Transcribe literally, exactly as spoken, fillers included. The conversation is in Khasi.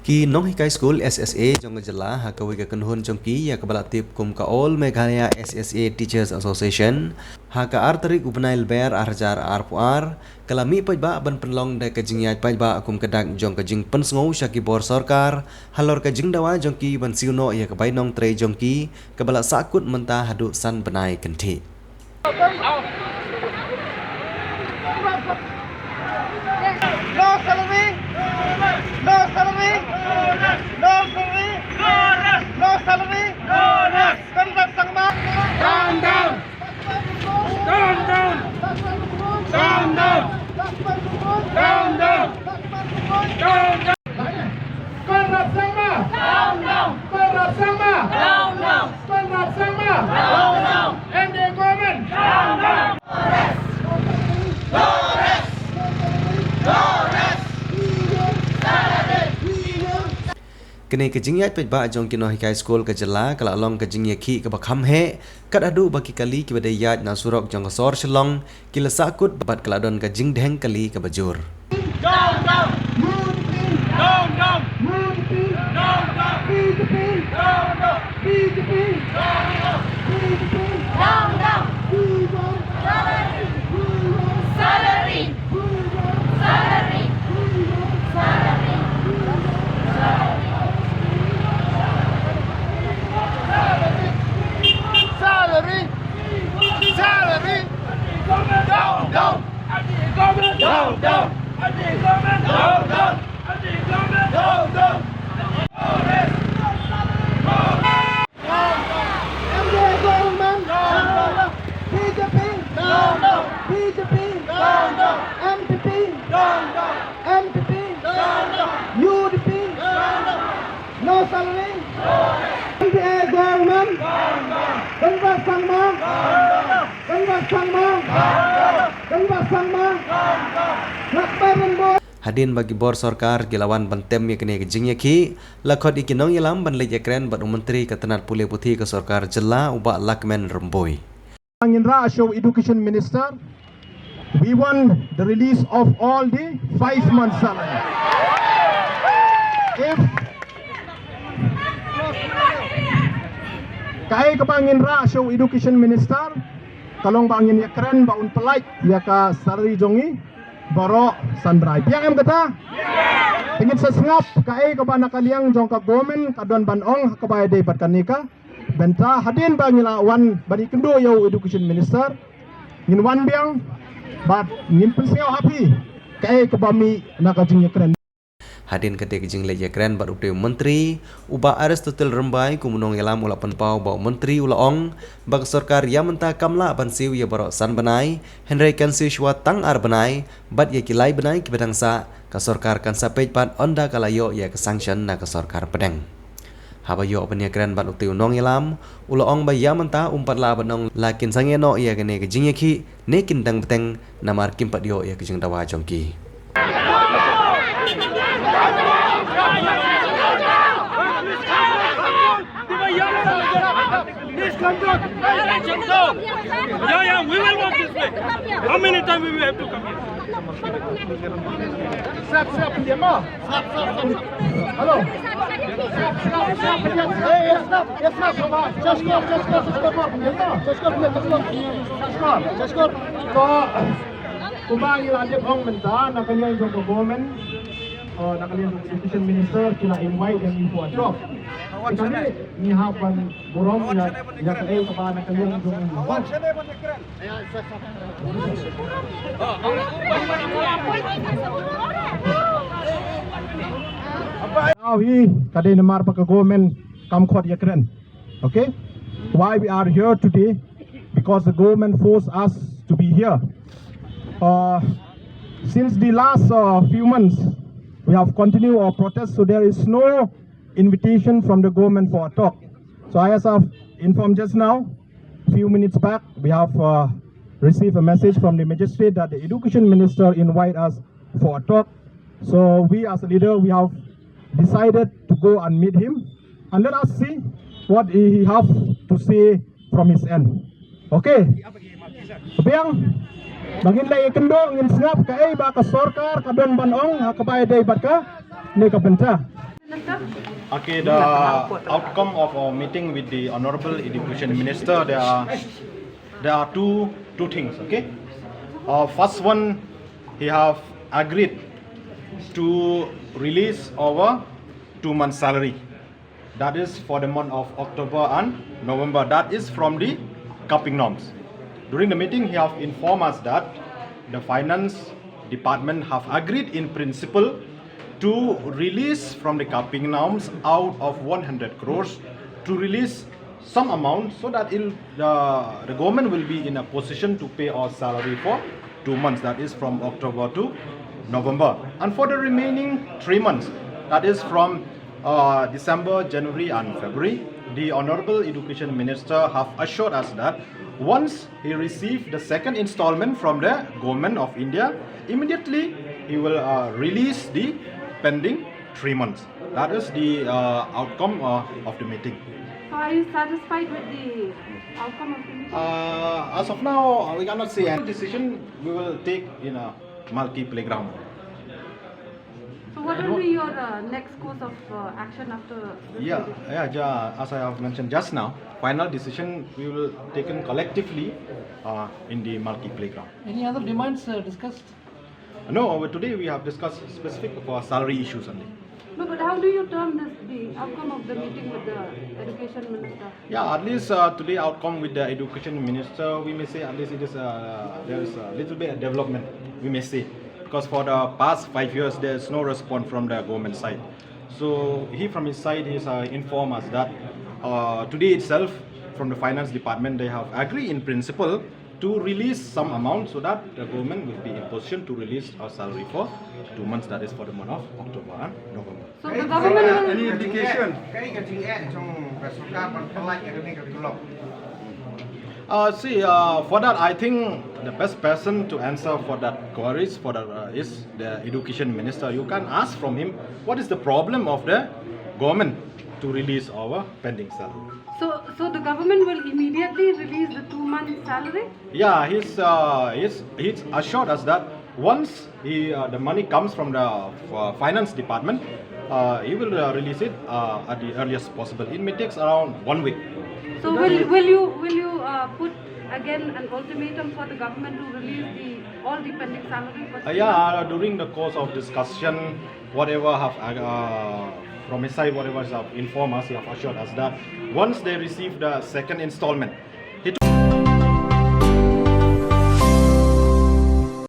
Ki nonghikai skul S S A jong ka jylla ha kawei ka kynhun jong ki ïa kaba la tip kum ka All Meghalaya S S A Teachers Association, ha ka ar tarik u bnai Lber ar hajar arphew ar, ka la mih paidbah ban pynlong da ka jingïaid paidbah kum ka dak jong ka jingpynsngew sha ki bor sorkar halor ka jingdawa jong ki ban siew noh ïa ka bainong trei jong ki kaba la sahkut mynta haduh san bnai kynthih. No salary! No salary! No salary! No salary! Conrad Sangma! Down, down! Down, down! Down, down! Down, down! Down, down! Conrad Sangma! Down, down! Conrad Sangma! Down, down! Conrad Sangma! Down, down! M D A government! Down, down! Kane ka jingïaid paidbah jong ki nonghikai skul ka jylla ka la long ka jingïakhih kaba kham heh, kat haduh ba ki kali kiba dei ïaid na surok jong ka sor Shillong ki la sahkut bad ka la don ka jingdheng kali kaba jur. Down, down! Unity! Down, down! Unity! Down, down! B J P! Down, down! B J P! Down, down! B J P! Down, down! We want salary! We want salary! We want salary! We want salary! Salary! Salary! Down, down! Down, down! Down, down! Down, down! M D A government! Down, down! B J P! Down, down! B J P! Down, down! N P P! Down, down! N P P! Down, down! U D P! Down, down! No salary! M D A government! Conrad Sangma! Conrad Sangma! Conrad Sangma! Lakbar Ramboi! Hadien ba ki bor sorkar ki la wan ban tem ïa kane ka jingïakhih, la khot ïa ki nongïalam ban leit ïakren bad u Myntri ka tnat pule puthi ka sorkar jylla u Bah Lakmen Rymbui. Ngin rah sha u Education Minister, we want the release of all the five months salary. If kaei kaba ngin rah sha u Education Minister ka long ba ngin ïakren ba un pyllait ïa ka salary jong ngi baroh san bnai. Biang em kata? Te ngin sa sngap kaei kaba na ka liang jong ka government ka don ban ong ha kaba ïadei bad kane ka bynta. Hadien ba ngi la wan ban ïakynduh ïa u Education Minister, ngin wan biang bad ngin pynsngew ha phi kaei kaba mih na ka jingïakren. Hadien kata ka jingleit ïakren bad utei u Myntri, u Bah Aristotle Rymbai kum u nongïalam u la pynpaw ba u Myntri u la ong ba ka sorkar ïa mynta kam lah ban siew ïa baroh san bnai, hynrei kan siew shuwa tang ar bnai bad ïa ki lai bnai kiba dang sah ka sorkar kan sa peit pat ynda ka la ïoh ïa ka sanction na ka sorkar pdeng. Haba ïoh ban ïakren bad utei u nongïalam, u la ong ba ïa mynta um pat lah ban ong la kin sangeh noh ïa kane ka jingïakhih ne kin dang bteng namar kim pat ïoh ïa ka jingdawa jong ki. Misconduct! Yeah, yeah, we will walk this way. How many times we will have to come here? Stop, stop, stop. Hello. Just go, just go, just go, just go. Just go, just go. So, kumba ngi la leh ong mynta na ka liang jong ka government, uh, na ka liang jong ka education minister ki la invite ïa ngi for a talk. Kane ngi hap ban burom ïa, ïa kaei kaba na ka liang jong ngi. Now hi ka dei namar ba ka government kam khot ïakren. Okay? Why we are here today? Because the government forced us to be here. Uh, since the last, uh, few months, we have continued our protest, so there is no invitation from the government for a talk. So I, as I've informed just now, few minutes back, we have, uh, received a message from the magistrate that the education minister invite us for a talk. So we as a leader, we have decided to go and meet him and let us see what he, he have to say from his end. Okay. Biang, ba ngin leit ïakynduh, ngin sngap kaei ba ka sorkar ka don ban ong ha kaba ïadei bad kane ka bynta. Okay, the outcome of our meeting with the Honorable Education Minister, there are, there are two, two things, okay? Uh, first one, he have agreed to release our two months salary. That is for the month of October and November. That is from the capping norms. During the meeting, he have informed us that the finance department have agreed in principle to release from the capping norms out of one hundred crores to release some amount so that it'll, the, the government will be in a position to pay our salary for two months, that is from October to November. And for the remaining three months, that is from uh, December, January and February, the Honorable Education Minister have assured us that once he received the second installment from the Government of India, immediately he will uh, release the pending three months. That is the uh, outcome uh, of the meeting. So are you satisfied with the outcome of the meeting? Uh, as of now, we cannot say any decision we will take in a Malki playground. So what will be your uh, next course of uh, action after this Yeah, meeting? yeah, ja, as I have mentioned just now, final decision we will taken collectively uh, in the Malki playground. Any other demands uh, discussed? No, uh, today we have discussed specific for salary issues only. No, but how do you term this, the outcome of the meeting with the education minister? Yeah, at least uh, today outcome with the education minister, we may say at least it is uh, there is a little bit of development, we may say, because for the past five years there is no response from the government side. So he from his side he is uh, informed us that uh, today itself from the finance department they have agreed in principle to release some amount so that the government will be in position to release our salary for two months, that is for the month of October and November. So the government will Any indication? Kaei ka jingeh jong ka sorkar ban pyllait ïa kane ka tulop? Uh, see, uh, for that, I think the best person to answer for that queries for that uh, is the education minister. You can ask from him what is the problem of the government to release our pending salary. So, so the government will immediately release the two months salary? Yeah, he's, uh, he's, he's assured us that once he, uh, the money comes from the uh, finance department, uh, he will uh, release it uh, at the earliest possible. It may take around one week. So will, will you, will you uh, put again an ultimatum for the government to release the, all the pending salary? Uh, yeah, during the course of discussion, whatever have uh, from his side, whatever have informed us, he have assured us that once they receive the second installment,